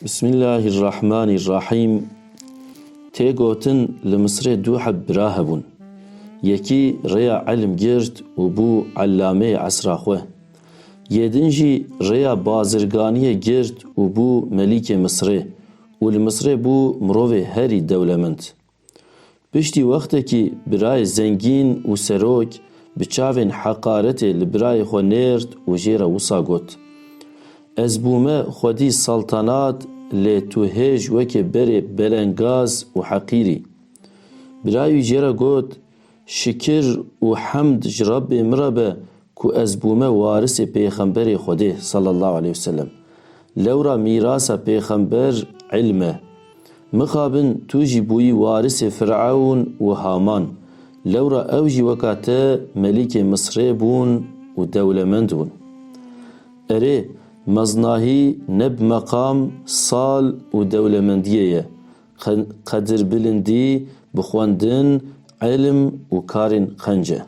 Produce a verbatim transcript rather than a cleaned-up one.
Bismillahirrahmanirrahîm. Tê gotin li Misrê du heb bira hebûn. Yekî rêya ilm girt û bû ellameyê esra xwe. Yê din jî rêya bazirganiyê girt û bû melîkê Misrê û li Misrê bû mirovê herî dewlemend. Piştî wextekî birayê zengîn û serok bi çavên heqaretê li birayê xwe nêrt û jê re wisa got, Ez bûme xwedî saltanat, lê tu hêj wekê berê belengaz û heqîr î. Birayê wî jê re got, Şikir û hemd ji Rebbê min re be ku ez bûme warisê Pêxemberê Xwedê sallallahu aleyhi ve sellem. Lewra mîrasa Pêxember ilm e. Mixabin tu jî bûyî warisê Firewn û Haman. Lewra ew jî weka te melîkê Misrê bûn û dewlemend bûn. Erê, meznahî ne bi meqam, sal û dewlemendiyê ye. Qe-, qedirbilindî bi xwendin, ilm û karên qenc e.